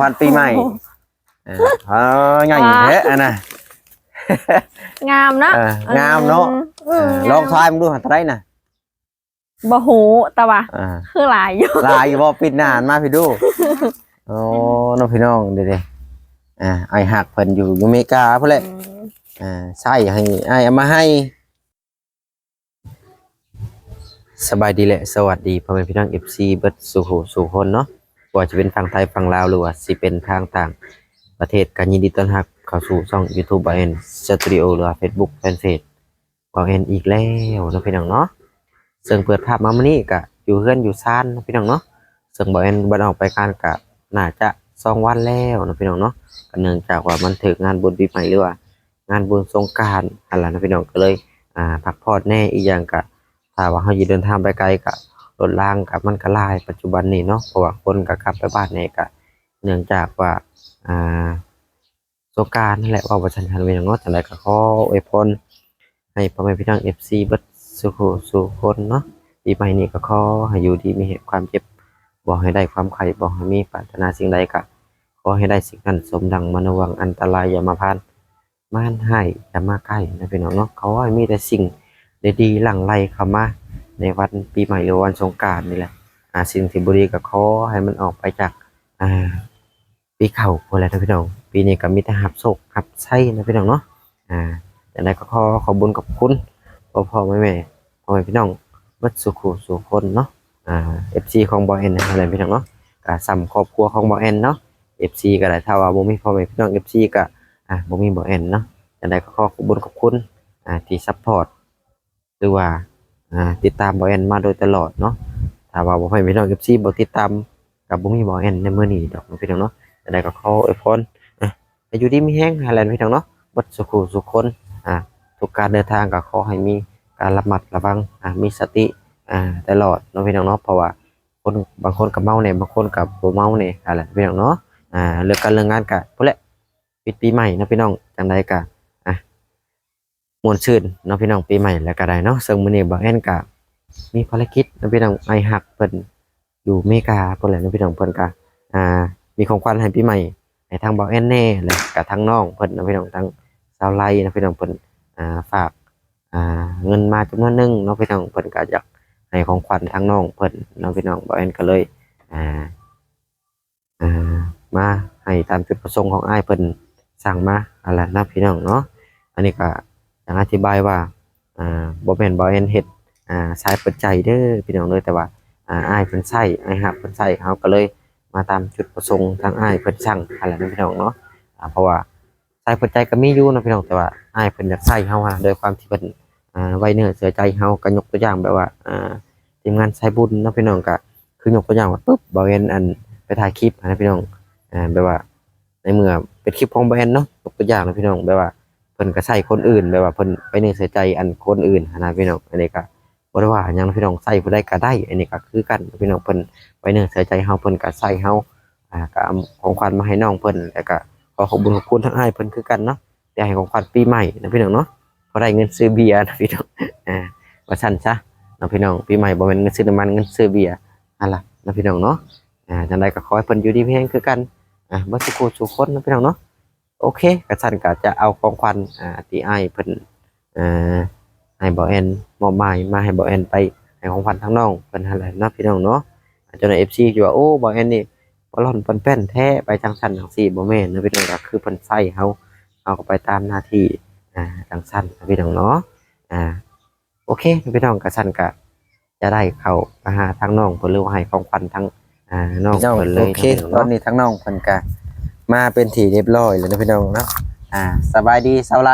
ຂວັນປີໃໝ່ ໂອ້ ເອີ ເອີ ໃຫຍ່ແທ້ອັນນະ ງາມເນາະ ເອີ ງາມເນາະ ອືມ ເອີ ງາມ ລອງທາຍເບິ່ງດູ ເທົ່າໃດນະ? ບໍ່ຮູ້ ແຕ່ວ່າ ອ່າ ຄືຫຼາຍຢູ່ ຫຼາຍຢູ່ບໍ່? ປິດໜ້າມາພີ້ດູ ໂອ້ ເນາະ ພີ່ນ້ອງ ເດ້ໆ ອ່າ ອ້າຍຮັກເພິ່ນຢູ່ ຢູ່ເມກາພຸ້ນແຫຼະ ອືມ ອ່າ ໃຊ້ໃຫ້ ອ້າຍເອົາມາໃຫ້. ສະບາຍດີ ແລະ ສະຫວັດດີ ພໍ່ແມ່ພີ່ນ້ອງ ເອັຟຊີ ເບິດສູ່ຜູ້ສູ່ຄົນເນາະ ບໍ່ວ່າຈະເປັນຝັ່ງໄທ ຝັ່ງລາວ ຫຼືວ່າຊິເປັນທາງຕ່າງປະເທດ ກໍຍິນດີຕ້ອນຮັບເຂົ້າສູ່ຊ່ອງຢູທູບ ບ່າວແອນ ສະຕູດິໂອ ຫຼືວ່າເຟສບຸກ ແຟນເພຈ ບ່າວແອນອີກແລ້ວເນາະ ພີ່ນ້ອງເນາະ. ເຊິ່ງເປີດພາບມາມື້ນີ້ກະຢູ່ເຮືອນຢູ່ຊານເນາະ ພີ່ນ້ອງເນາະ. ເຊິ່ງບ່າວແອນບໍ່ໄດ້ອອກໄປງານກະໜ້າຈະສອງວັນແລ້ວເນາະ ພີ່ນ້ອງເນາະ. ກໍເນື່ອງຈາກວ່າມັນຖືກງານບຸນປີໃໝ່ ຫຼືວ່າງານບຸນສົງການຫັ້ນລະເນາະ ພີ່ນ້ອງ ກໍເລີຍ ອ່າ ພັກຜ່ອນແດ່. ອີກຢ່າງກະ ຖ້າວ່າເຮົາຈະເດີນທາງໄປໄກກະລົດລາງກະມັນກະຫຼາຍປັດຈຸບັນນີ້ເນາະ ເພາະວ່າຄົນກະກັບໄປບ້ານແດ່ ກະເນື່ອງຈາກວ່າ ອ່າ ສົງການຫັ້ນແຫຼະ ເວົ້າວ່າຊັ້ນ ທ່ານແມ່ນຫຍັງເນາະ. ຈັ່ງໃດກໍຂໍອວຍພອນໃຫ້ພໍ່ແມ່ພີ່ນ້ອງເອັຟຊີເບິດສູ່ຜູ້ສູ່ຄົນເນາະ ປີໃໝ່ນີ້ກໍຂໍໃຫ້ຢູ່ດີມີແຮງ ຄວາມເຈັບບໍ່ໃຫ້ໄດ້ ຄວາມໄຂ້ບໍ່ໃຫ້ມີ ປາດຖະໜາສິ່ງໃດກໍຂໍໃຫ້ໄດ້ສິ່ງນັ້ນ ສົມດັ່ງມະໂນຫວັງ ອັນຕະລາຍຢ່າມາຜ່ານ ມານຮ້າຍຢ່າມາໃກ້ນະ ພີ່ນ້ອງເນາະ. ຂໍໃຫ້ມີແຕ່ສິ່ງດີໆຫຼັ່ງໄຫຼເຂົ້າມາໃນວັນປີໃໝ່ ຫຼືວັນສົງການນີ້ແຫຼະ. ອ່າ ສິ່ງທີ່ບໍ່ດີກໍຂໍໃຫ້ມັນອອກໄປຈາກ ອ່າ ປີເກົ່າພຸ້ນແຫຼະເນາະ ພີ່ນ້ອງ. ປີນີ້ກໍມີແຕ່ຮັບໂຊກຮັບໄຊເນາະ ພີ່ນ້ອງເນາະ. ອ່າ ຈັ່ງໃດກໍຂໍຂອບບຸນຂອບຄຸນ ພໍ່ໆແມ່ໆ ພໍ່ແມ່ພີ່ນ້ອງເບິດສູ່ຜູ້ສູ່ຄົນເນາະ. ອ່າ ເອັຟຊີຂອງບ່າວແອນຫັ້ນແຫຼະ ພີ່ນ້ອງເນາະ ກໍສ່ຳຄອບຄົວຂອງບ່າວແອນເນາະ ເອັຟຊີກໍໄດ້. ຖ້າວ່າບໍ່ມີພໍ່ແມ່ພີ່ນ້ອງເອັຟຊີກໍ ອ່າ ບໍ່ມີບ່າວແອນເນາະ. ຈັ່ງໃດກໍຂໍຂອບບຸນຂອບຄຸນ ອ່າ ທີ່ຊັບພອດ ຫຼືວ່າ ອ່າ ຕິດຕາມບ່າວແອນມາໂດຍຕະຫຼອດເນາະ. ຖ້າວ່າບໍ່ໃຫ້ພີ່ນ້ອງເອັຟຊີບໍ່ຕິດຕາມ ກໍບໍ່ມີບ່າວແອນໃນມື້ນີ້ດອກເນາະ ພີ່ນ້ອງເນາະ. ຈັ່ງໃດກໍຂໍອວຍພອນ ອ່າ ໃຫ້ຢູ່ດີມີແຮງຫັ້ນແຫຼະ ພີ່ນ້ອງເນາະ ເບິດສູ່ຜູ້ສູ່ຄົນ. ອ່າ ທຸກການເດີນທາງກໍຂໍໃຫ້ມີການລະມັດລະວັງ ອ່າ ມີສະຕິ ອ່າ ຕະຫຼອດເນາະ ພີ່ນ້ອງເນາະ. ເພາະວ່າຄົນບາງຄົນກໍເມົາແດ່ ບາງຄົນກໍບໍ່ເມົາແດ່ຫັ້ນແຫຼະ ພີ່ນ້ອງເນາະ. ອ່າ ເລື່ອງການເລື່ອງງານກໍພຸ້ນແຫຼະ ປິດປີໃໝ່ເນາະ ພີ່ນ້ອງ. ຈັ່ງໃດກໍ ອ່າ ມ່ວນຊື່ນເນາະ ພີ່ນ້ອງ ປີໃໝ່ແລ້ວກໍໄດ້ເນາະ. ເຊິ່ງມື້ນີ້ບ່າວແອນກໍມີພາລະກິດເນາະ ພີ່ນ້ອງ ອ້າຍຮັກເພິ່ນຢູ່ເມກາພຸ້ນແຫຼະເນາະ ພີ່ນ້ອງ. ເພິ່ນກໍ ອ່າ ມີຂອງຂວັນໃຫ້ປີໃໝ່ໃຫ້ທາງບ່າວແອນແດ່ ແລ້ວກໍທາງນ້ອງເພິ່ນເນາະ ພີ່ນ້ອງ ທາງສາວໄລເນາະ ພີ່ນ້ອງ. ເພິ່ນ ອ່າ ຝາກ ອ່າ ເງິນມາຈຳນວນໜຶ່ງເນາະ ພີ່ນ້ອງ. ເພິ່ນກໍຢາກໃຫ້ຂອງຂວັນທາງນ້ອງເພິ່ນເນາະ ພີ່ນ້ອງ. ບ່າວແອນກໍເລີຍ ອ່າ ອ່າ ມາໃຫ້ຕາມຈຸດປະສົງຂອງອ້າຍເພິ່ນສັ່ງມາຫັ້ນແຫຼະເນາະ ພີ່ນ້ອງເນາະ. ອັນນີ້ກໍຢາກອະທິບາຍວ່າ ອ່າ ບໍ່ແມ່ນບ່າວແອນເຮັດ ອ່າ ສາຍເປີດໃຈເດີ ພີ່ນ້ອງເດີ ແຕ່ວ່າ ອ່າ ອ້າຍເພິ່ນໃຊ້ ອ້າຍຮັກເພິ່ນໃຊ້ ເຮົາກໍເລີຍມາຕາມຈຸດປະສົງທາງອ້າຍເພິ່ນສັ່ງຫັ້ນແຫຼະເນາະ ພີ່ນ້ອງເນາະ. ອ່າ ເພາະວ່າ ສາຍຫົວໃຈກໍມີຢູ່ເນາະ ພີ່ນ້ອງ ແຕ່ວ່າອ້າຍເພິ່ນຢາກໃຊ້ເຮົາຫັ້ນ ດ້ວຍຄວາມທີ່ເພິ່ນ ອ່າ ໄວ້ເນື້ອເຊື່ອໃຈເຮົາ. ກໍຍົກຕົວຢ່າງແບບວ່າ ອ່າ ທີມງານສາຍບຸນເນາະ ພີ່ນ້ອງ ກໍຄືຍົກຕົວຢ່າງວ່າປຶບ ບ່າວແອນ ອັນ ໄປຖ່າຍຄລິບຫັ້ນນະ ພີ່ນ້ອງ ອ່າ ແບບວ່າໃນເມື່ອເປັນຄລິບຂອງບ່າວແອນເນາະ ຍົກຕົວຢ່າງນະ ພີ່ນ້ອງ ແບບວ່າເພິ່ນກໍໃຊ້ຄົນອື່ນ ແບບວ່າເພິ່ນໄວ້ເນື້ອເຊື່ອໃຈ ອັນ ຄົນອື່ນຫັ້ນນະ ພີ່ນ້ອງ. ອັນນີ້ກໍ ບໍ່ໄດ້ວ່າຫຍັງນະ ພີ່ນ້ອງ ໃຊ້ຜູ້ໃດກໍໄດ້ ອັນນີ້ກໍຄືກັນ ພີ່ນ້ອງ ເພິ່ນໄວ້ເນື້ອເຊື່ອໃຈເຮົາ ເພິ່ນກໍໃຊ້ເຮົາ ອ່າ ກໍເອົາຂອງຂວັນມາໃຫ້ນ້ອງເພິ່ນ ແລ້ວກໍຂໍຂອບບຸນຂອບຄຸນທາງອ້າຍເພິ່ນຄືກັນເນາະ ທີ່ໃຫ້ຂອງຂວັນປີໃໝ່ນະ ພີ່ນ້ອງເນາະ ພໍໄດ້ເງິນຊື້ເບຍນະ ພີ່ນ້ອງ ອ່າ ວ່າຊັ້ນຊະເນາະ ພີ່ນ້ອງ. ປີໃໝ່ບໍ່ແມ່ນເງິນຊື້ນ້ຳມັນ ເງິນຊື້ເບຍຫັ້ນລະເນາະ ພີ່ນ້ອງເນາະ. ອ່າ ຈັ່ງໃດກໍຂໍໃຫ້ເພິ່ນຢູ່ດີມີແຮງຄືກັນ ອ່າ ເບິດສູ່ຜູ້ສູ່ຄົນນະ ພີ່ນ້ອງເນາະ. ໂອເຄ ກະຊັ້ນກະຈະເອົາຂອງຂວັນ ອ່າ ທີ່ອ້າຍເພິ່ນ ເອີ ໃຫ້ບ່າວແອນມອບໝາຍມາໃຫ້ບ່າວແອນໄປໃຫ້ຂອງຂວັນທາງນ້ອງເພິ່ນຫັ້ນແຫຼະເນາະ ພີ່ນ້ອງເນາະ. ຈົນເອັຟຊີຊິວ່າ ໂອ້ ບ່າວແອນນີ້ປະຫຼອນປອນແປ້ນແທ້ ໄປຈັ່ງຊັ້ນຈັ່ງຊີ້ ບໍ່ແມ່ນເນາະ ພີ່ນ້ອງ. ກໍຄືເພິ່ນໃຊ້ເຮົາ ເຮົາກໍໄປຕາມໜ້າທີ່ ອ່າ ຈັ່ງຊັ້ນເນາະ ພີ່ນ້ອງເນາະ. ອ່າ ໂອເຄ ພີ່ນ້ອງ ກະຊັ້ນກະຈະໄດ້ເຂົ້າໄປຫາທາງນ້ອງເພິ່ນ ຫຼືວ່າໃຫ້ຂອງຂວັນທາງ ອ່າ ນ້ອງເພິ່ນເລີຍເນາະ ພີ່ນ້ອງເນາະ. ໂອເຄ ຕອນນີ້ທາງນ້ອງເພິ່ນກະມາເປັນທີ່ຮຽບຮ້ອຍແລ້ວເນາະ ພີ່ນ້ອງເນາະ. ອ່າ ສະບາຍດີສາວໄລ.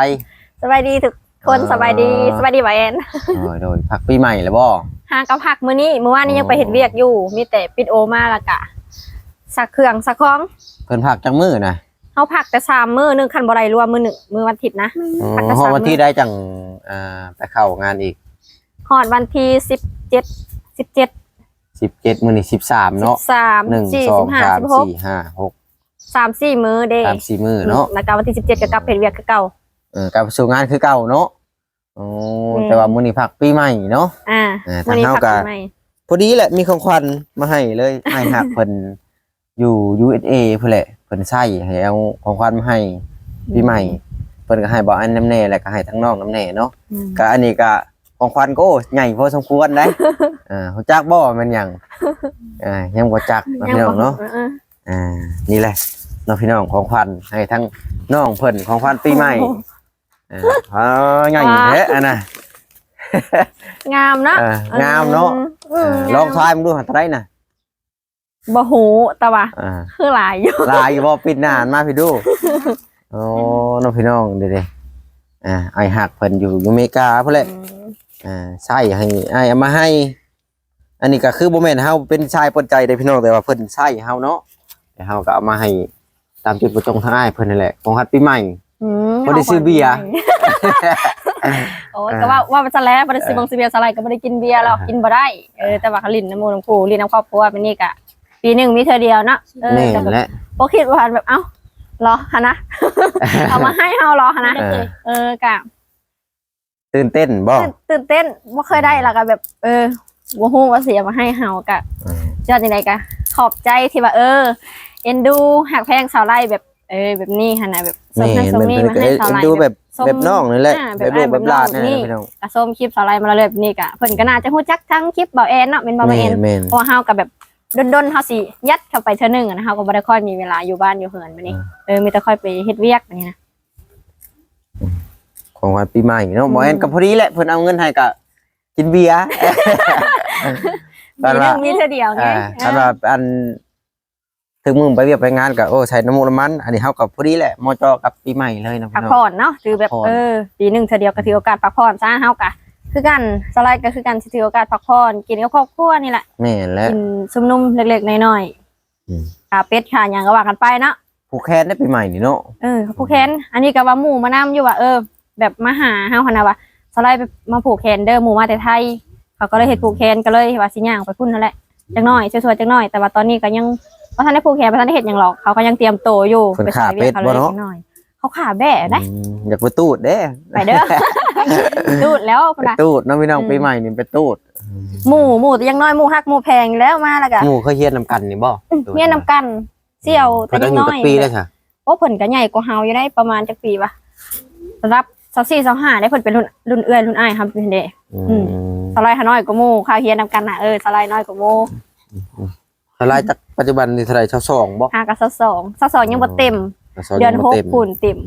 ສະບາຍດີທຸກຄົນ. ເອີ ສະບາຍດີ ສະບາຍດີບ່າວແອນ. ໂດຍ ໂດຍ ພັກປີໃໝ່ແລ້ວບໍ່? ຫາກໍພັກມື້ນີ້ ມື້ວານນີ້ຍັງໄປເຮັດວຽກຢູ່ ມີແຕ່ປິດໂອມາ ແລ້ວກະຊັກເຄື່ອງຊັກຂອງ. ເພິ່ນພັກຈັກມື້ນະ? ເຮົາພັກແຕ່ສາມມື້ ໜຶ່ງ ຄັນບໍ່ໄດ້ລວມມື້ໜຶ່ງ ມື້ວັນທິດນະ. ອໍ ພັກແຕ່ສາມມື້ ຮອດວັນທີໃດຈັ່ງ ອ່າ ໄປເຂົ້າງານອີກ? ຮອດວັນທີສິບເຈັດ ສິບເຈັດ ສິບເຈັດ ມື້ນີ້ສິບສາມເນາະ ສິບສາມ ໜຶ່ງ ສີ່ ສິບຫ້າ ສິບຫົກ ສາມສີ່ມື້ເດ້ ສາມສີ່ມື້ເນາະ. ອືມ ແລ້ວກໍວັນທີສິບເຈັດກໍກັບເຮັດວຽກຄືເກົ່າ. ເອີ ກັບສູ່ງານຄືເກົ່າເນາະ. ໂອ້ ແມ່ນ ແຕ່ວ່າມື້ນີ້ພັກປີໃໝ່ເນາະ. ອ່າ ອ່າ ມື້ນີ້ທາງເຮົາກໍ ພັກປີໃໝ່ ພໍດີແຫຼະ ມີຂອງຂວັນມາໃຫ້ເລີຍ ອ້າຍຮັກເພິ່ນ ຢູ່ ຢູເອັສເອ ພຸ້ນແຫຼະ ເພິ່ນໃຊ້ ໃຫ້ເອົາຂອງຂວັນມາໃຫ້ປີໃໝ່ ອືມ ເພິ່ນກໍໃຫ້ບ່າວແອນນຳແດ່ ແລ້ວກໍໃຫ້ທາງນ້ອງນຳແດ່ເນາະ ອືມ ກໍອັນນີ້ກໍຂອງຂວັນກໍ ໂອ້ ໃຫຍ່ພໍສົມຄວນໄດ໋ ອ່າ ຮູ້ຈັກບໍ່ແມ່ນຫຍັງ ອ່າ ຍັງບໍ່ຈັກເນາະ ຍັງບໍ່ ພີ່ນ້ອງເນາະ ເອີໆ ອ່າ ນີ້ແຫຼະເນາະ ພີ່ນ້ອງ ຂອງຂວັນໃຫ້ທາງນ້ອງເພິ່ນ ຂອງຂວັນປີໃໝ່ ໂອ້ໂຫ ອ່າ ເອີ ໃຫຍ່ແທ້ອັນນະ ງາມເນາະ ເອີ ງາມເນາະ ອືມ ເອີ ອືມ ລອງທາຍເບິ່ງດູຫັ້ນ ເທົ່າໃດນະ? ບໍ່ຮູ້ ແຕ່ວ່າ ອ່າ ຄືຫຼາຍຢູ່ ຫຼາຍຢູ່ບໍ່? ປິດໜ້າມາພີ້ດູ ໂອ້ ນ້ອງພີ່ນ້ອງ ເດ້ໆ ອ່າ ອ້າຍຮັກເພິ່ນຢູ່ ຢູ່ເມກາພຸ້ນແຫຼະ ອືມ ອ່າ ໃຊ້ໃຫ້ ອ້າຍເອົາມາໃຫ້ ອັນນີ້ກໍຄືບໍ່ແມ່ນເຮົາເປັນຊາຍເປີດໃຈເດ້ພີ່ນ້ອງ ແຕ່ວ່າເພິ່ນໃຊ້ເຮົາເນາະ ແລ້ວເຮົາກໍເອົາມາໃຫ້ຕາມຈຸດປະສົງທາງອ້າຍເພິ່ນນັ້ນແຫຼະ ຂອງຂວັນປີໃໝ່ ອືມ ບໍ່ໄດ້ຊື້ເບຍ ໂອ້ຍ ອ່າ ກໍເວົ້າ ເວົ້າໄປຊັ້ນແຫຼະ ບໍ່ໄດ້ຊື້ ອ່າ ບົງຊື້ເບຍ ສາວໄລກໍບໍ່ໄດ້ກິນເບຍ ອ່າ ລອກກິນບໍ່ໄດ້ ເອີ ແຕ່ວ່າກໍຫຼິ້ນນຳໝູ່ນຳຄູ່ ຫຼິ້ນນຳຄອບຄົວ ແບບນີ້ກໍປີໜຶ່ງມີເທື່ອດຽວເນາະ ເອີ ແມ່ນແຫຼະ ກໍບໍ່ຄິດວ່າແບບ ເອົ້າ ເຫຼືອຫັ້ນນະ ເອົາມາໃຫ້ເຮົາເຫຼືອຫັ້ນນະ ເອີ ເອີ ກໍ ຕື່ນເຕັ້ນບໍ່? ຕື່ນ ຕື່ນເຕັ້ນ ບໍ່ເຄີຍໄດ້ ອືມ ແລ້ວກໍແບບ ເອີ ບໍ່ຮູ້ວ່າຊິເອົາມາໃຫ້ເຮົາ ກໍ ອືມ ຈະວ່າຈັ່ງໃດ ກໍຂອບໃຈທີ່ວ່າ ເອີ ເອັນດູ ຮັກແພງສາວໄລ ແບບ ເອີ ແບບນີ້ຫັ້ນນະ ແບບ ແມ່ນ ສົ່ງນັ້ນສົ່ງນີ້ ແມ່ນ ມາໃຫ້ສາວໄລ ເອັນດູແບບ ແບບ ແບບນ້ອງນີ້ແຫຼະ ອ່າ ແບບລູກແບບຫຼານນີ້ແຫຼະ ພີ່ນ້ອງ ກໍຊົມຄລິບສາວໄລມາເລື້ອຍໆ ແບບນີ້ກໍ ເພິ່ນກໍໜ້າຈະຮູ້ຈັກທາງຄລິບບ່າວແອນເນາະ ແມ່ນບໍ່ ບ່າວແອນ? ແມ່ນ ເພາະວ່າເຮົາກໍແບບ ດົນໆ ເຮົາຊິຍັດເຂົ້າໄປເທື່ອໜຶ່ງຫັ້ນນະ ເຮົາກໍບໍ່ໄດ້ຄ່ອຍມີເວລາຢູ່ບ້ານຢູ່ເຮືອນແບບນີ້ ອ່າ ເອີ ມີແຕ່ຄ່ອຍໄປເຮັດວຽກແບບນີ້ນະ ຂອງຂວັນປີໃໝ່ເນາະ ອືມ ບໍ່ແມ່ນກໍພໍດີແຫຼະ ເພິ່ນເອົາເງິນໃຫ້ກໍກິນເບຍ ປີໜຶ່ງມີເທື່ອດຽວໄງ ອ່າ ຄັນວ່າອັນ ເຖິງມື້ໄປວຽກໄປງານກໍ ໂອ້ ໃສ່ນ້ຳມູກນ້ຳມັນ ອັນນີ້ເຮົາກໍພໍດີແຫຼະ ເໝາະເຈາະກັບປີໃໝ່ເລີຍເນາະ ພັກຜ່ອນເນາະ ຄືແບບ ພັກຜ່ອນ ເອີ ປີໜຶ່ງເທື່ອດຽວກໍຖືໂອກາດພັກຜ່ອນຊະ ເຮົາກໍຄືກັນ ສາວໄລກໍຄືກັນ ຊິຖືໂອກາດພັກຜ່ອນ ກິນກັບຄອບຄົວນີ້ແຫຼະ ແມ່ນແຫຼະ ກິນຊຸມນຸມເລັກໆນ້ອຍໆ ອືມ ຂ້າເປັດຂ້າຫຍັງກໍວ່າກັນໄປເນາະ ຜູກແຂນໃນປີໃໝ່ນີ້ເນາະ ເອີ ຜູກແຂນ ອືມ ອັນນີ້ກໍວ່າໝູ່ມານຳຢູ່ວ່າ ເອີ ແບບມາຫາເຮົາຫັ້ນນະວ່າ ສາວໄລມາຜູກແຂນເດີ ໝູ່ມາແຕ່ໄທ ເຂົາກໍເລີຍເຮັດຜູກແຂນ ກໍເລີຍວ່າຊິຍ່າງໄປພຸ້ນຫັ້ນແຫຼະ ອືມ ຈັກໜ້ອຍ ຊົ່ວໆຈັກໜ້ອຍ ແຕ່ວ່າຕອນນີ້ກໍຍັງບໍ່ທັນໄດ້ຜູກແຂນ ບໍ່ທັນໄດ້ເຮັດຫຍັງຫຼອກ ເຂົາກໍຍັງຕຽມໂຕຢູ່ ເພິ່ນຂ້າເປັດບໍ່ເນາະ ເຂົາຂ້າແບ້ໄດ໋ ອືມ ຢາກໄປຕູດເດ້ ໄປເດີ ຕູດແລ້ວ ໄປຕູດເນາະ ພີ່ນ້ອງ ອືມ ປີໃໝ່ນີ້ໄປຕູດ ໝູ່ ໝູ່ແຕ່ຍັງນ້ອຍ ໝູ່ຮັກໝູ່ແພງແລ້ວ ມາແລ້ວກໍ ໝູ່ເຄີຍຮຽນນຳກັນນີ້ບໍ່? ອືມ ຮຽນນຳກັນ ສ່ຽວ ເພິ່ນອາຍຸຈັກປີແລ້ວຊະ? ໂອ້ ເພິ່ນກໍໃຫຍ່ກວ່າເຮົາຢູ່ໃດ໋ ປະມານຈັກປີວະ ລະດັບຊາວສີ່ ຊາວຫ້າເດ້ ເພິ່ນເປັນລຸ້ນ ລຸ້ນເອື້ອຍລຸ້ນອ້າຍເຮົາພຸ້ນເດ້ ອືມ ອືມ ສາວໄລຫານ້ອຍກວ່າໝູ່ ຂ້າຮຽນນຳກັນນະ ເອີ ສາວໄລນ້ອຍກວ່າໝູ່ ອືມ ສາວໄລຈັກປັດຈຸບັນນີ້ເທົ່າໃດ ຊາວສອງບໍ່? ຫາກໍຊາວສອງ ຊາວສອງຍັງບໍ່ເຕັມ ອໍ ຊາວສອງ ເດືອນຫົກ ຍັງບໍ່ເຕັມ ພຸ້ນເຕັມ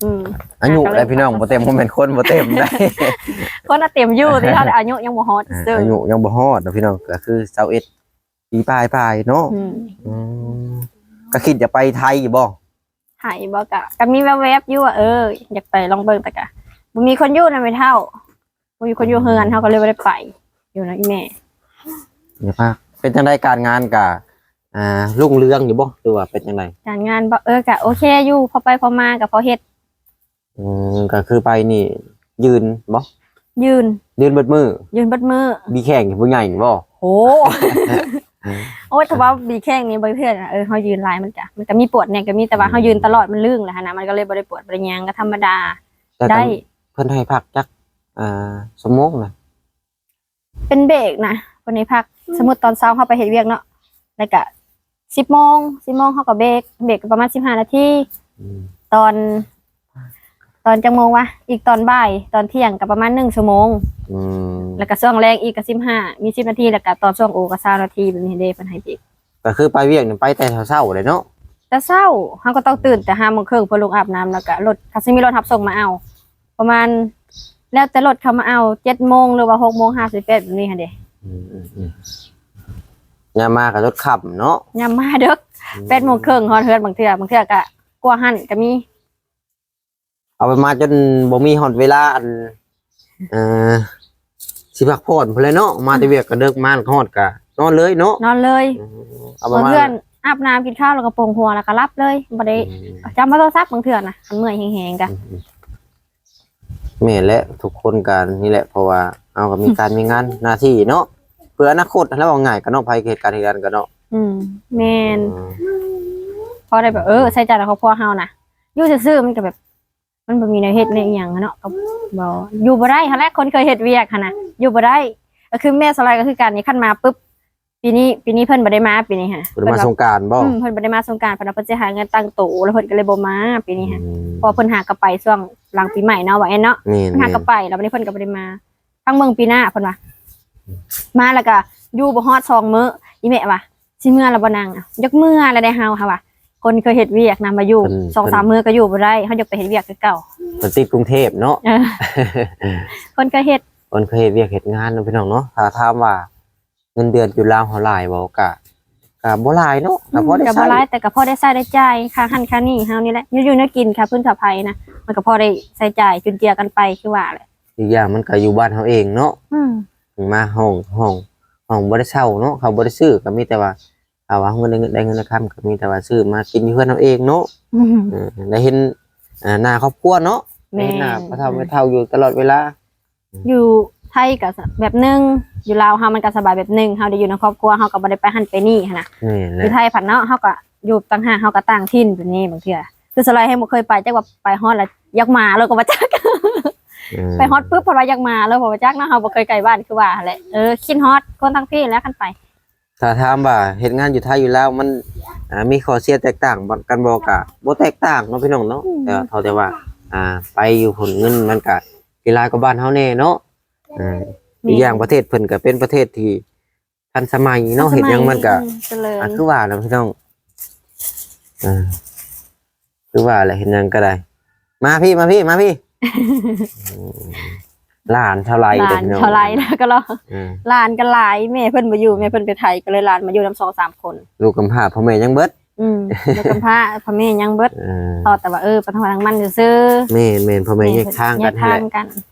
ອືມ ອືມ ອາຍຸແຫຼະພີ່ນ້ອງ ບໍ່ເຕັມ ບໍ່ແມ່ນຄົນບໍ່ເຕັມໄດ໋ ຄົນນະເຕັມຢູ່ ແຕ່ວ່າອາຍຸຍັງບໍ່ຮອດ ອ່າ ຊື່ ອາຍຸຍັງບໍ່ຮອດເນາະພີ່ນ້ອງ ກໍຄືຊາວເອັດ ປີປາຍໆເນາະ ອືມ ອືມ ກໍຄິດຈະໄປໄທຢູ່ບໍ່? ໄທບໍ່ ກະ ກະມີແວບໆຢູ່ວ່າ ເອີ ຢາກໄປລອງເບິ່ງ ແຕ່ກະບໍ່ມີຄົນຢູ່ນຳແມ່ເຖົ້າ ບໍ່ມີຄົນຢູ່ເຮືອນ ເຮົາກໍເລີຍບໍ່ໄດ້ໄປຢູ່ນຳອີ່ແມ່ ຢ່າພາກ ເປັນຈັ່ງໃດ ການງານກະ ອ່າ ຮຸ່ງເຮືອງຢູ່ບໍ່ ຫຼືວ່າເປັນຈັ່ງໃດ? ການງານບໍ່ ເອີ ກະໂອເຄຢູ່ ພໍໄປພໍມາກະພໍເຮັດ ອືມ ກໍຄືໄປນີ້ຢືນບໍ່? ຢືນ ຢືນເບິດມື້ ຢືນເບິດມື້ ບີແຂ້ງຜູ້ໃຫຍ່ນີ້ບໍ່? ໂຫ ໂອ້ຍ ຖ້າວ່າບີແຂ້ງນີ້ບໍ່ເທື່ອນະ ເອີ ເຮົາຢືນຫຼາຍມັນກະ ມັນກະມີປວດແດ່ ກະມີ ແຕ່ວ່າເຮົາຢືນຕະຫຼອດ ອືມ ມັນລຶ້ງແຫຼະຫັ້ນນະ ມັນກໍເລີຍບໍ່ໄດ້ປວດບໍ່ໄດ້ຫຍັງ ກໍທຳມະດາ ໄດ້ ເພິ່ນໃຫ້ພັກຈັກ ອ່າ ຊົ່ວໂມງນະ? ເປັນເບຣກນະ ເພິ່ນໃຫ້ພັກ ອືມ ສົມມຸດຕອນເຊົ້າເຮົາໄປເຮັດວຽກເນາະ ແລ້ວກະສິບໂມງ ສິບໂມງເຮົາກໍເບຣກ ເບຣກກໍປະມານສິບຫ້ານາທີ ອືມ ຕອນ ຕອນຈັກໂມງວະ ອີກຕອນບ່າຍ ຕອນທ່ຽງກໍປະມານໜຶ່ງຊົ່ວໂມງ ອືມ ແລ້ວກໍຊ່ວງແລງອີກກໍສິບຫ້າ ມີສິບນາທີ ແລ້ວກໍຕອນຊ່ວງໂອກໍຊາວນາທີ ແບບນີ້ເດ້ ເພິ່ນໃຫ້ເບຣກ ກໍຄືໄປວຽກນີ້ໄປແຕ່ເຊົ້າໆເລີຍເນາະ? ແຕ່ເຊົ້າ ເຮົາກໍຕ້ອງຕື່ນແຕ່ຫ້າໂມງເຄິ່ງ ເພື່ອລົງອາບນ້ຳ ແລ້ວກໍລົດ ກໍຊິມີລົດຮັບສົ່ງມາເອົາ ປະມານ ແລ້ວແຕ່ລົດເຂົາມາເອົາ ເຈັດໂມງ ຫຼືວ່າຫົກໂມງຫ້າສິບແປດ ແບບນີ້ຫັ້ນເດ ອືມໆໆ ຍາມມາກໍຈົນຄ່ຳເນາະ ຍາມມາເດິກ ອືມ ແປດໂມງເຄິ່ງຮອດເຮືອນ ບາງເທື່ອ ບາງເທື່ອກໍກວ່າຫັ້ນກໍມີ ເອົາໄປມາຈົນບໍ່ມີຮອດເວລາ ອັນ ເອີ ຊິພັກຜ່ອນພຸ້ນແຫຼະເນາະ ມາແຕ່ວຽກກໍເດິກ ມາຮອດກໍນອນເລີຍເນາະ ນອນເລີຍ ອືມ ເອົາປະມານ ເຮືອນ ອາບນ້ຳ ກິນເຂົ້າ ແລ້ວກໍໂປ່ງຫົວ ແລ້ວກໍຫຼັບເລີຍ ບໍ່ໄດ້ ອືມ ຈຳໂທລະສັບ ບາງເທື່ອນະ ຄັນເມື່ອຍແຮງໆກະ ອືມ ແມ່ນແຫຼະ ທຸກຄົນກໍນີ້ແຫຼະ ເພາະວ່າເຮົາກໍມີການ ອືມ ມີງານໜ້າທີ່ເນາະ ເພື່ອອະນາຄົດຫັ້ນແຫຼະ ເວົ້າງ່າຍກໍເນາະ ໃຜເຮັດການເຮັດງານກໍເນາະ ອືມ ແມ່ນ ອືມ ພໍໄດ້ແບບ ເອີ ໃຊ້ຈ່າຍໃນຄອບຄົວເຮົານະ ຢູ່ຊື່ໆມັນກໍແບບ ມັນບໍ່ມີແນວເຮັດແນວອີ່ຫຍັງເນາະ ກໍບໍ່ ຢູ່ບໍ່ໄດ້ຫັ້ນແຫຼະ ຄົນເຄີຍເຮັດວຽກຫັ້ນນະ ຢູ່ບໍ່ໄດ້ ກໍຄືແມ່ສາວໄລກໍຄືກັນນີ້ ຄັນມາປຶບ ປີນີ້ ປີນີ້ເພິ່ນບໍ່ໄດ້ມາ ປີນີ້ຫະ ບໍ່ໄດ້ມາສົງການບໍ່? ອືມ ເພິ່ນບໍ່ໄດ້ມາສົງການ ເພິ່ນວ່າເພິ່ນຊິຫາເງິນຕັ້ງໂຕ ແລ້ວເພິ່ນກໍເລີຍບໍ່ມາປີນີ້ຫະ. ອືມ ເພາະວ່າເພິ່ນຫາກໍໄປຊ່ວງຫຼັງປີໃໝ່ເນາະ ວ່າແອນເນາະ. ແມ່ນ ເພິ່ນຫາກໍໄປ ແລ້ວບັດນີ້ເພິ່ນກໍບໍ່ໄດ້ມາ. ຟັງເບິ່ງປີໜ້າ ເພິ່ນວ່າ ມາແລ້ວກໍຢູ່ບໍ່ຮອດສອງມື້ ອີແມ່ວ່າ ຊິເມືອແລ້ວບໍ່ນາງ? ຢາກເມືອແລ້ວເດ້ເຮົາ ເຮົາວ່າ ຄົນເຄີຍເຮັດວຽກນຳມາຢູ່ ເພິ່ນ ສອງສາມ ເພິ່ນ ມື້ກໍຢູ່ບໍ່ໄດ້ ເຮົາຢາກໄປເຮັດວຽກຄືເກົ່າ. ເພິ່ນຕິດກຸງເທບເນາະ. ເອີ ຄົນເຄີຍເຮັດ ຄົນເຄີຍເຮັດວຽກເຮັດງານເນາະ ພີ່ນ້ອງເນາະ. ຖ້າຖາມວ່າເງິນເດືອນຢູ່ລາວເຮົາຫຼາຍບໍ່? ກະ ກະບໍ່ຫຼາຍເນາະ ກະພໍໄດ້ໃຊ້ ອືມ ກະບໍ່ຫຼາຍ ແຕ່ກະພໍໄດ້ໃຊ້ໄດ້ຈ່າຍ ຄ່າຫັ້ນຄ່ານີ້ເຮົານີ້ແຫຼະ ຢູ່ ຢູ່ແນວກິນ ຄ່າຟືນຄ່າໄຟນະ ມັນກະພໍໄດ້ໃຊ້ຈ່າຍຈຸນເຈືອກັນໄປ ຄືວ່າແຫຼະ. ອີກຢ່າງມັນກໍຢູ່ບ້ານເຮົາເອງເນາະ. ອືມ ມາຫ້ອງ ຫ້ອງ ຫ້ອງບໍ່ໄດ້ເຊົ່າເນາະ ເຂົາບໍ່ໄດ້ຊື້ ກໍມີແຕ່ວ່າ ຖ້າວ່າເຮົາໄດ້ເງິນ ໄດ້ເງິນໄດ້ຄຳ ກໍມີແຕ່ວ່າຊື້ມາກິນຢູ່ເຮືອນເຮົາເອງເນາະ. ອືມ ເອີ ໄດ້ເຫັນ ອ່າ ໜ້າຄອບຄົວເນາະ. ແມ່ນ ໄດ້ເຫັນໜ້າພໍ່ເຖົ້າແມ່ເຖົ້າຢູ່ຕະຫຼອດເວລາ. ຢູ່ໄທກໍແບບໜຶ່ງ ຢູ່ລາວເຮົາມັນກໍສະບາຍແບບໜຶ່ງ ເຮົາໄດ້ຢູ່ນຳຄອບຄົວ ເຮົາກໍບໍ່ໄດ້ໄປຫັ້ນໄປນີ້ຫັ້ນນະ. ແມ່ນແຫຼະ ຢູ່ໄທພັດເນາະ ເຮົາກໍຢູ່ຕ່າງຫາກ ເຮົາກໍຕ່າງຖິ່ນແບບນີ້ ບາງເທື່ອຄືສະໄລໃຫ້ບໍ່ເຄີຍໄປ ຈັກວ່າໄປຮອດແລ້ວຢາກມາແລ້ວກໍບໍ່ຈັກ. ເອີ ໄປຮອດປຶບ ເພິ່ນວ່າຢາກມາແລ້ວ ບໍ່ຈັກເນາະ ເຮົາບໍ່ເຄີຍໄກບ້ານຄືວ່າຫັ້ນແຫຼະ. ເອີ ຄິດຮອດຄົນທາງພີ້ແຫຼະ ຄັນໄປ. ຖ້າຖາມວ່າເຮັດງານຢູ່ໄທຢູ່ລາວມັນ ອ່າ ມີຂໍ້ເສຍແຕກຕ່າງກັນບໍ່? ກະບໍ່ແຕກຕ່າງເນາະ ພີ່ນ້ອງເນາະ. ອືມ ແຕ່ເທົ່າແຕ່ວ່າ ອ່າ ໄປຢູ່ພຸ້ນເງິນມັນກະຊິຫຼາຍກວ່າບ້ານເຮົາແດ່ເນາະ. ເອີ ແມ່ນ ອີກຢ່າງປະເທດເພິ່ນກະເປັນປະເທດທີ່ທັນສະໄໝເນາະ ທັນສະໄໝ ເຮັດຫຍັງມັນກະ ອືມ ຈະເລີນ ອ່າ ຄືວ່ານະ ພີ່ນ້ອງ. ເອີ ຄືວ່າແຫຼະ ເຮັດຫຍັງກໍໄດ້. ມາພີ້ ມາພີ້ ມາພີ້. ຫຼານເທົ່າໃດ ຫຼານເທົ່າໃດ ເດີພີ່ນ້ອງ ແລ້ວກໍລອ ເອີ ຫຼານກໍຫຼາຍ ແມ່ເພິ່ນບໍ່ຢູ່ ແມ່ເພິ່ນໄປໄທ ກໍເລີຍຫຼານມາຢູ່ນຳສອງສາມຄົນ. ລູກກຳພ້າພໍ່ແມ່ຍັງເບິດ. ອືມ ລູກກຳພ້າພໍ່ແມ່ຍັງເບິດ. ເອີ ພໍແຕ່ວ່າ ເອີ ໄປທາງມັນຊື່ໆ. ແມ່ນໆ ພໍ່ແມ່ແຍກທາງກັນ ແຍກທາງກັນ.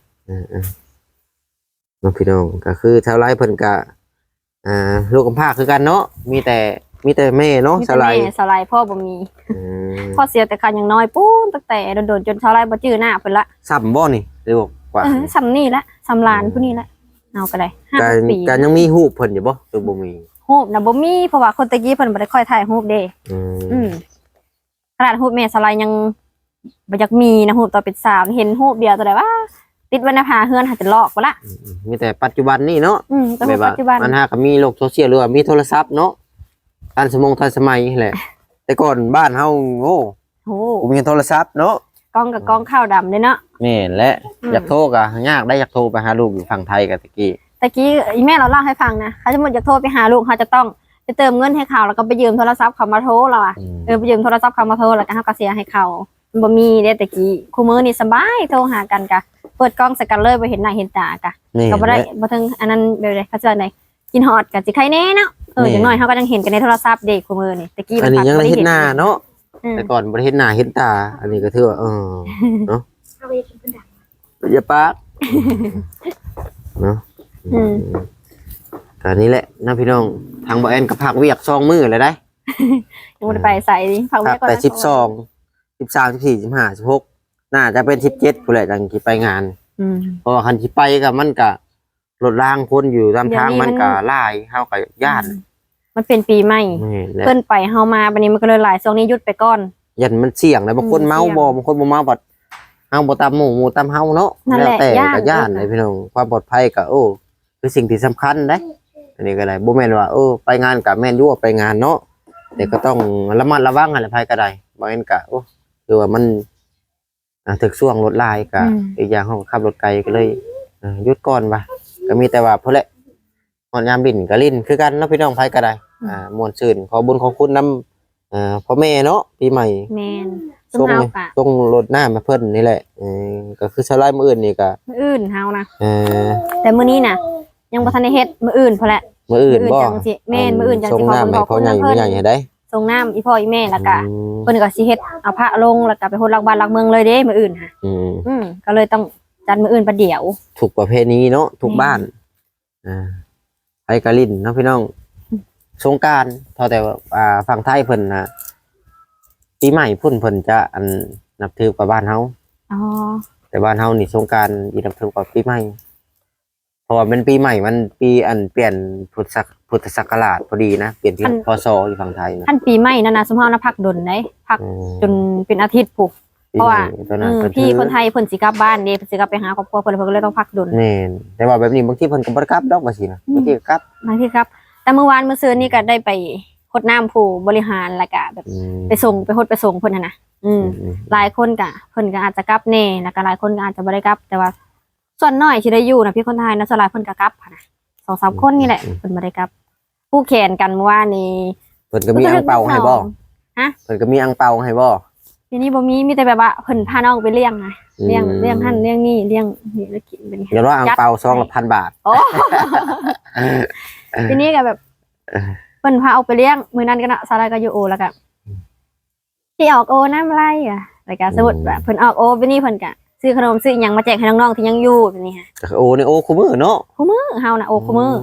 ເອີໆ ເນາະ ພີ່ນ້ອງ ກໍຄືຊາວລາວເພິ່ນກໍ ອ່າ ລູກກຳພ້າຄືກັນເນາະ ມີແຕ່ ມີແຕ່ແມ່ເນາະ ມີແຕ່ແມ່ ຊາວລາວ ຊາວລາວພໍ່ບໍ່ມີ. ອືມ ພໍ່ເສຍແຕ່ຄາຍັງນ້ອຍ ປູ້ນ ຕັ້ງແຕ່ດົນໆ ຈົນຊາວລາວບໍ່ຈື່ໜ້າເພິ່ນລະ. ຊ້ຳບໍ່ນີ້ ຫຼືວ່າກວ່າ? ເອີ ຊ້ຳນີ້ລະ ຊ້ຳຫຼານ ອືມ ຜູ້ນີ້ລະ ເຮົາກໍໄດ້ ຫ້າ ກໍ ປີ ກໍຍັງມີຮູບເພິ່ນຢູ່ບໍ່ ຫຼືບໍ່ມີ? ຮູບນະບໍ່ມີ ເພາະວ່າຄົນແຕ່ກີ້ເພິ່ນບໍ່ໄດ້ຄ່ອຍຖ່າຍຮູບເດ້. ອືມ ອືມ ຂະໜາດຮູບແມ່ສາລາຍຍັງບໍ່ຢາກມີນະ ຮູບຕອນເປັນສາວ ເຫັນຮູບດຽວ ຕົວໃດວ່າ ຕິດໄວ້ໃນຝາເຮືອນ ຫາຈະລອກພຸ້ນລະ. ອືມ ມີແຕ່ປັດຈຸບັນນີ້ເນາະ. ອືມ ແຕ່ຮູບປັດຈຸບັນ ມັນຫາກໍມີໂລກໂຊຊຽວ ຫຼືວ່າມີໂທລະສັບເນາະ ທັນສະໝົງທັນສະໄໝຫັ້ນແຫຼະ. ແຕ່ກ່ອນບ້ານເຮົາ ໂອ້ ໂອ້ ບໍ່ມີໂທລະສັບເນາະ ກ້ອງກໍກ້ອງຂາວດຳເດ້ເນາະ. ແມ່ນແຫຼະ. ອືມ ຢາກໂທກໍຍາກໄດ໋ ຢາກໂທໄປຫາລູກຢູ່ຝັ່ງໄທກໍແຕ່ກີ້ ແຕ່ກີ້ອີ່ແມ່ລາວເລົ່າໃຫ້ຟັງນະ ຄັນສົມມຸດຢາກໂທໄປຫາລູກ ເຮົາຈະຕ້ອງ ໄປເຕີມເງິນໃຫ້ເຂົາ ແລ້ວກໍໄປຢືມໂທລະສັບເຂົາມາໂທ ລາວວ່າ. ອືມ ເອີ ໄປຢືມໂທລະສັບເຂົາມາໂທ ແລ້ວກໍເຮົາກໍເສຍໃຫ້ເຂົາ ມັນບໍ່ມີເດ້ແຕ່ກີ້. ຄູ່ມື້ນີ້ສະບາຍ ໂທຫາກັນກະເປີດກ້ອງໃສ່ກັນເລີຍ ບໍ່ເຫັນໜ້າເຫັນຕາກະ ແມ່ນ ກໍບໍ່ໄດ້ ແຫຼະ ບໍ່ເຖິງອັນນັ້ນ ແບບໃດ ເຂົາເອີ້ນໃດ ກິນຮອດກະຊິໄຄແນ່ເນາະ. ເອີ ແມ່ນ ຢ່າງໜ້ອຍເຮົາກໍຍັງເຫັນກັນໃນໂທລະສັບເດ້ ຄູ່ມື້ນີ້ ແຕ່ກີ້ ອັນນີ້ຍັງໄດ້ເຫັນໜ້າເນາະ. ອືມ ແຕ່ກ່ອນບໍ່ໄດ້ເຫັນໜ້າເຫັນຕາ ອັນນີ້ກໍຖືວ່າ ເອີ ເນາະ ຢ່າປາກ. ເນາະ ອືມ ກໍນີ້ແຫຼະເນາະ ພີ່ນ້ອງ ທາງບໍ່ແອນກໍພັກວຽກສອງມື້ແລ້ວໄດ໋ ຍັງບໍ່ໄດ້ໄປໃສ ພັກວຽກ ແຕ່ສິບສອງ ສິບສາມ ສິບສີ່ ສິບຫ້າ ສິບຫົກ ໜ້າຈະເປັນສິບເຈັດພຸ້ນແຫຼະ ຈັ່ງຊິໄປງານ. ອືມ ເພາະວ່າຄັນຊິໄປກໍມັນກໍລົດລາງຄົນຢູ່ຕາມທາງ ດຽວນີ້ມັນ ມັນກໍຫຼາຍ ເຮົາກໍຢ້ານ. ອືມ ມັນເປັນປີໃໝ່ ແມ່ນແຫຼະ ເພິ່ນໄປເຮົາມາ ບັດນີ້ມັນກໍເລີຍຫຼາຍ ຊ່ວງນີ້ຢຸດໄປກ່ອນ ຢ້ານມັນສ່ຽງນະ. ບາງຄົນເມົາ ອືມ ບໍ່ ບາງຄົນບໍ່ເມົາ ບັດເຮົາບໍ່ຕາມໝູ່ ໝູ່ຕາມເຮົາເນາະ. ນັ້ນແຫຼະ ແລ້ວແຕ່ກໍຢ້ານ ຢ້ານເດ້ພີ່ນ້ອງ ຄວາມປອດໄພກໍ ໂອ້ ຄືສິ່ງທີ່ສຳຄັນເດ້. ອັນນີ້ກໍໄດ້ ບໍ່ແມ່ນວ່າ ເອີ ໄປງານກໍແມ່ນຢູ່ວ່າໄປງານເນາະ ແຕ່ກໍຕ້ອງລະມັດລະວັງຫັ້ນແຫຼະ ໃຜກໍໄດ້. ບໍ່ແມ່ນກໍ ໂອ້ ຄືວ່າມັນ ອ່າ ຖືກຊ່ວງລົດຫຼາຍກະ ອືມ ອີກຢ່າງເຮົາກໍຂັບລົດໄກ ກໍເລີຍ ອ່າ ຢຸດກ່ອນວ່າ ກໍມີແຕ່ວ່າພຸ້ນແຫຼະ ຮອດຍາມຫຼິ້ນກໍຫຼິ້ນຄືກັນເນາະ ພີ່ນ້ອງ ໃຜກໍໄດ້ ອືມ ອ່າ ມ່ວນຊື່ນ ຂໍບຸນຂອບຄຸນນຳ ເອີ ພໍ່ແມ່ເນາະ ປີໃໝ່. ແມ່ນ ສົ່ງ ສົ່ງລົດນ້ຳໃຫ້ເພິ່ນນີ້ແຫຼະ. ເອີ ກໍຄືຊາວລາຍມື້ອື່ນນີ້ກໍ ມື້ອື່ນເຮົານະ ເອີ ແຕ່ມື້ນີ້ນະ ຍັງບໍ່ທັນໄດ້ເຮັດ ມື້ອື່ນພຸ້ນແຫຼະ. ມື້ອື່ນບໍ່? ມື້ອື່ນຈັ່ງຊິ ແມ່ນ ອືມ ມື້ອື່ນຈັ່ງຊິຂໍບຸນຂອບຄຸນນຳເພິ່ນ ສົ່ງນ້ຳໃຫ້ພໍ່ໃຫຍ່ແມ່ໃຫຍ່ໃຫ້ໄດ້ ສົ່ງນ້ຳອີ່ພໍ່ອີ່ແມ່ ແລ້ວກະ ອືມ ເພິ່ນກໍຊິເຮັດເອົາພະລົງ ແລ້ວກະໄປໂຮດຫຼັກບ້ານຫຼັກເມືອງເລີຍເດ້ ມື້ອື່ນຫະ. ອືມ ອືມ ກໍເລີຍຕ້ອງຈັດມື້ອື່ນປະດຽວ ທຸກປະເພນີເນາະ ທຸກ ແມ່ນ ບ້ານ ອ່າ ໄປກະຫຼິ້ນເນາະ ພີ່ນ້ອງ ອືມ ສົງການ ເທົ່າແຕ່ວ່າ ອ່າ ຝັ່ງໄທເພິ່ນນະ ປີໃໝ່ພຸ້ນເພິ່ນຈະ ອັນ ນັບຖືກວ່າບ້ານເຮົາ. ອໍ ແຕ່ບ້ານເຮົານີ້ສົງການຊິນັບຖືກວ່າປີໃໝ່ ເພາະວ່າມັນປີໃໝ່ ມັນປີ ອັນ ປ່ຽນພຸດສັກ ພຸດທະສັກກະລາດພໍດີນະ ປ່ຽນປີ ອັນ ພ.ສ. ຢູ່ຝັ່ງໄທນະ. ອັນປີໃໝ່ນັ້ນນະ ຊຸມເຮົານະພັກດົນເດ້ ພັກ ອືມ ຈົນເປັນອາທິດພຸ້ນ ເພາະວ່າ ອືມ ພີ່ຄົນໄທເພິ່ນຊິກັບບ້ານເດ້ ເພິ່ນຊິກັບໄປຫາຄອບຄົວເພິ່ນ ເພິ່ນກໍເລີຍຕ້ອງພັກດົນ. ແມ່ນ ແຕ່ວ່າແບບນີ້ບາງທີເພິ່ນກໍບໍ່ໄດ້ກັບດອກ ວ່າຊີ້ນະ ອືມ ບາງທີກໍກັບ ບາງທີກັບ. ແຕ່ມື້ວານມື້ຊືນນີ້ກໍໄດ້ໄປຫົດນ້ຳຜູ້ບໍລິຫານ ແລ້ວກໍແບບ ອືມ ໄປສົ່ງ ໄປຫົດໄປສົ່ງເພິ່ນຫັ້ນນະ. ອືມ ອືມໆ ຫຼາຍຄົນກໍ ເພິ່ນກໍອາດຈະກັບແດ່ ແລ້ວກໍຫຼາຍຄົນກໍອາດຈະບໍ່ໄດ້ກັບ ແຕ່ວ່າສ່ວນໜ້ອຍທີ່ໄດ້ຢູ່ນະ ພຽງຄົນໄທນະ ສ່ວນຫຼາຍເພິ່ນກໍກັບຫັ້ນນະ ສອງສາມ ອືມ ຄົນນີ້ແຫຼະ ອືມໆ ເພິ່ນບໍ່ໄດ້ກັບ. ຜູກແຂນກັນມື້ວານນີ້ ເພິ່ນກໍມີອັ່ງເປົາໃຫ້ບໍ່? ຮະ? ເພິ່ນກໍມີອັ່ງເປົາໃຫ້ບໍ່? ດຽວນີ້ບໍ່ມີ ມີແຕ່ແບບວ່າເພິ່ນພານ້ອງໄປລ້ຽງນະ ອືມ ລ້ຽງ ລ້ຽງຫັ້ນລ້ຽງນີ້ ລ້ຽງນີ້ແລ້ວກິນ ເພິ່ນ ຢ່າວ່າອັ່ງເປົາ ໃຫ້ ຊອງລະພັນບາດ. ໂອ້ ທີນີ້ກໍແບບ ເອີ ເພິ່ນພາອອກໄປລ້ຽງ ມື້ນັ້ນກໍເນາະ ສາວລາຍກໍຢູ່ໂອ ແລ້ວກໍ ອືມ ຊິອອກໂອນຳໄລ ແລ້ວກໍ ອືມ ສົມມຸດວ່າເພິ່ນອອກໂອ ບາດນີ້ເພິ່ນກໍຊື້ຂະໜົມຊື້ຫຍັງມາແຈກໃຫ້ນ້ອງໆທີ່ຍັງຢູ່ ບາດນີ້ ກໍໂອນີ້ໂອຄູ່ມື້ເນາະ ຄູ່ມື້ ເຮົານະໂອຄູ່ມື້ ອື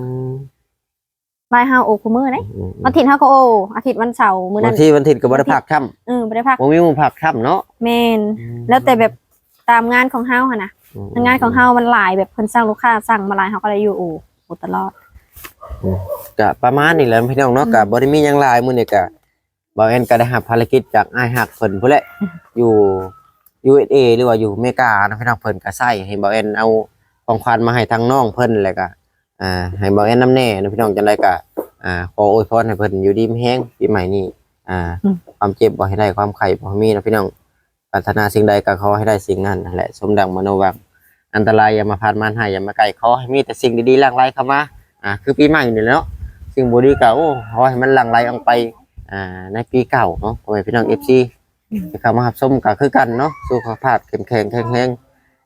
ມ ລາຍເຮົາໂອຄູ່ມື້ເດ້ ອືມໆໆ ວັນທິດເຮົາກໍໂອ ອາທິດ ວັນເສົາ ມື້ນັ້ນ ວັນທີ ວັນທິດກໍບໍ່ໄດ້ພັກຊ້ຳ ເອີ ບໍ່ໄດ້ພັກ ບໍ່ມີມື້ພັກຊ້ຳເນາະ ແມ່ນ ອືມ ແລ້ວແຕ່ແບບຕາມງານຂອງເຮົາຫັ້ນນະ ອືມໆໆ ງານຂອງເຮົາມັນຫຼາຍ ແບບເພິ່ນສັ່ງ ລູກຄ້າສັ່ງມາຫຼາຍ ເຮົາກໍໄດ້ຢູ່ໂອ ໂອຕະຫຼອດ ອືມ ກະປະມານນີ້ແຫຼະພີ່ນ້ອງເນາະ ອືມ ກະບໍ່ໄດ້ມີຫຍັງຫຼາຍ ມື້ນີ້ກະ ບ່າວແອນກໍໄດ້ຮັບພາລະກິດຈາກອ້າຍຮັກເພິ່ນພຸ້ນແຫຼະ ຢູ່ ຢູເອສເອ ຫຼືວ່າຢູ່ອາເມລິກາເນາະພີ່ນ້ອງ ເພິ່ນກໍໃຊ້ໃຫ້ບ່າວແອນເອົາຂອງຂວັນມາໃຫ້ທາງນ້ອງເພິ່ນ ແລ້ວກໍ ອ່າ ໃຫ້ບ່າວແອນນຳແດ່ເນາະພີ່ນ້ອງ ຈັ່ງໃດກໍ ອ່າ ຂໍອວຍພອນໃຫ້ເພິ່ນຢູ່ດີມີແຮງ ປີໃໝ່ນີ້ ອ່າ ອືມ ຄວາມເຈັບບໍ່ໃຫ້ໄດ້ ຄວາມໄຂ້ບໍ່ໃຫ້ມີເນາະພີ່ນ້ອງ ປາດຖະໜາສິ່ງໃດກໍຂໍໃຫ້ໄດ້ສິ່ງນັ້ນຫັ້ນແຫຼະ ສົມດັ່ງມະໂນຫວັງ ອັນຕະລາຍຢ່າມາຜ່ານ ມານຮ້າຍຢ່າມາໃກ້ ຂໍໃຫ້ມີແຕ່ສິ່ງດີໆຫຼັ່ງໄຫຼເຂົ້າມາ ອ່າ ຄືປີໃໝ່ນີ້ແຫຼະເນາະ ສິ່ງບໍ່ດີກໍ ໂອ້ ຂໍໃຫ້ມັນຫຼັ່ງໄຫຼອອກໄປ ອ່າ ໃນປີເກົ່າເນາະ ພໍ່ແມ່ພີ່ນ້ອງ ເອັຟຊີ ອືມ ທີ່ເຂົ້າມາຮັບຊົມກໍຄືກັນເນາະ ສຸຂະພາບເຂັ້ມແຂງແຂງແຮງ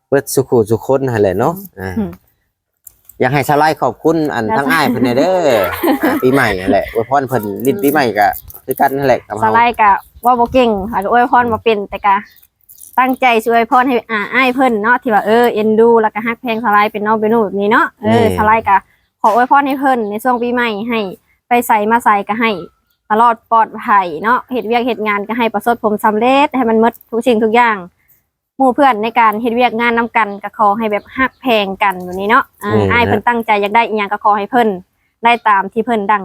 ເບິດສູ່ຜູ້ສູ່ຄົນຫັ້ນແຫຼະເນາະ ອືມ ອ່າ ອືມ ຢາກໃຫ້ສາວລາຍຂອບຄຸນອັນ ແລ້ວ ທາງອ້າຍເພິ່ນແດ່ເດີ ອ່າ ປີໃໝ່ຫັ້ນແຫຼະ ອວຍພອນເພິ່ນ ອືມ ຫຼິ້ນປີໃໝ່ກໍຄືກັນຫັ້ນແຫຼະກັບເຮົາ ສາວລາຍກໍເວົ້າບໍ່ເກັ່ງ ແລ້ວກໍອວຍພອນບໍ່ເປັນ ແຕ່ກໍ ຕັ້ງໃຈຊິອວຍພອນໃຫ້ ອ່າ ອ້າຍເພິ່ນເນາະ ທີ່ວ່າ ເອີ ເອັນດູ ແລ້ວກໍຮັກແພງສາວລາຍເປັນນ້ອງເປັນນຸ່ມແບບນີ້ເນາະ ເອີ ແມ່ນ ສາວລາຍກໍຂໍອວຍພອນໃຫ້ເພິ່ນໃນຊ່ວງປີໃໝ່ ໃຫ້ໄປໃສມາໃສກໍໃຫ້ຕະຫຼອດປອດໄພເນາະ ເຮັດວຽກເຮັດງານກໍໃຫ້ປະສົບຜົນສຳເລັດ ໃຫ້ມັນໝົດທຸກສິ່ງທຸກຢ່າງ ໝູ່ເພື່ອນໃນການເຮັດວຽກງານນຳກັນກໍຂໍໃຫ້ແບບຮັກແພງກັນແບບນີ້ເນາະ ເອີ ແມ່ນ ອ້າຍເພິ່ນຕັ້ງໃຈຢາກໄດ້ອີ່ຫຍັງກໍຂໍໃຫ້ເພິ່ນໄດ້ຕາມທີ່ເພິ່ນດັ່ງ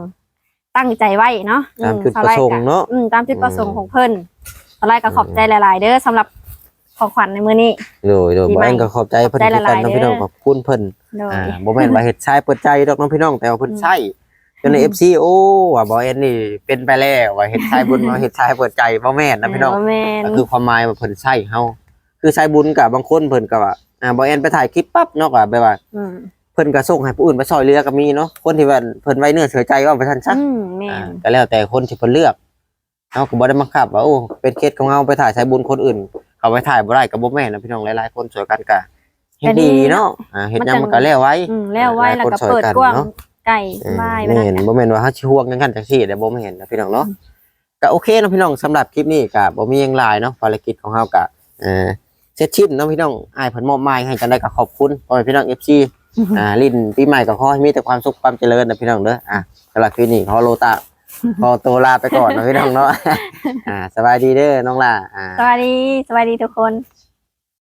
ຕັ້ງໃຈໄວ້ເນາະ ຕາມຈຸດປະສົງເນາະ ອືມ ຕາມຈຸດປະສົງຂອງເພິ່ນ ສາວລາຍກໍຂອບໃຈຫຼາຍໆເດີ ສຳລັບຂອງຂວັນໃນມື້ນີ້ ໂດຍໆ ບ່າວແອນກໍຂອບໃຈເພິ່ນຄືກັນເນາະພີ່ນ້ອງ ຂອບຄຸນເພິ່ນ ໂດຍ ອ່າ ບໍ່ແມ່ນວ່າເຮັດຊາຍເປີດໃຈດອກເນາະພີ່ນ້ອງ ແຕ່ວ່າເພິ່ນໃຊ້ ອືມ ຈົນໃນເອັຟຊີ ໂອ້ ວ່າບ່າວແອນນີ້ເປັນໄປແລ້ວ ວ່າເຮັດຊາຍບຸນ ວ່າເຮັດຊາຍເປີດໃຈ ບໍ່ແມ່ນນະພີ່ນ້ອງ ບໍ່ແມ່ນ ກໍຄືຄວາມໝາຍວ່າເພິ່ນໃຊ້ເຮົາ ຄືສາຍບຸນກໍບາງຄົນເພິ່ນກໍວ່າ ອ່າ ບ່າວແອນໄປຖ່າຍຄລິບປັບເນາະ ກໍແບບວ່າ ອືມ ເພິ່ນກໍສົ່ງໃຫ້ຜູ້ອື່ນໄປຊ່ອຍເຫຼືອກໍມີເນາະ ຄົນທີ່ວ່າເພິ່ນໄວ້ເນື້ອເຊື່ອໃຈ ເວົ້າໄປຊັ້ນຊະ ອືມ ແມ່ນ ອ່າ ກໍແລ້ວແຕ່ຄົນທີ່ເພິ່ນເລືອກ ເຮົາກໍບໍ່ໄດ້ບັງຄັບວ່າ ໂອ້ ເປັນເຂດຂອງເຮົາ ໄປຖ່າຍສາຍບຸນຄົນອື່ນ ເຂົາໄປຖ່າຍບໍ່ໄດ້ກໍບໍ່ແມ່ນນະພີ່ນ້ອງ ຫຼາຍໆຄົນຊ່ວຍກັນກໍເຮັດດີເນາະ ອ່າ ເຮັດຫຍັງມັນກໍແລ້ວໄວ ອືມ ແລ້ວໄວ ແລ້ວກໍເປີດກວ້າງໄກ ສະບາຍ ແມ່ນ ບໍ່ແມ່ນວ່າເຮົາຊິຫ່ວງຈັ່ງຊັ້ນຈັ່ງຊີ້ເດ້ ບໍ່ແມ່ນນະພີ່ນ້ອງເນາະ ອືມ ກໍໂອເຄເນາະພີ່ນ້ອງ ສຳລັບຄລິບນີ້ກໍບໍ່ມີຫຍັງຫຼາຍເນາະ ພາລະກິດຂອງເຮົາກໍ ເອີ ເສັດສິ້ນເນາະພີ່ນ້ອງ ອ້າຍເພິ່ນມອບໝາຍໃຫ້ຈັ່ງໃດກໍຂອບຄຸນ ພໍ່ແມ່ພີ່ນ້ອງເອັຟຊີ ອ່າ ຫຼິ້ນປີໃໝ່ກໍຂໍໃຫ້ມີແຕ່ຄວາມສຸກຄວາມຈະເລີນນະພີ່ນ້ອງເດີ ອ່າ ສຳລັບຄລິບນີ້ຂໍໂລຕາ ຂໍໂຕລາໄປກ່ອນເນາະພີ່ນ້ອງເນາະ ອ່າ ສະບາຍດີເດີນ້ອງຫຼ້າ ອ່າ ສະບາຍດີ ສະບາຍດີທຸກຄົນ.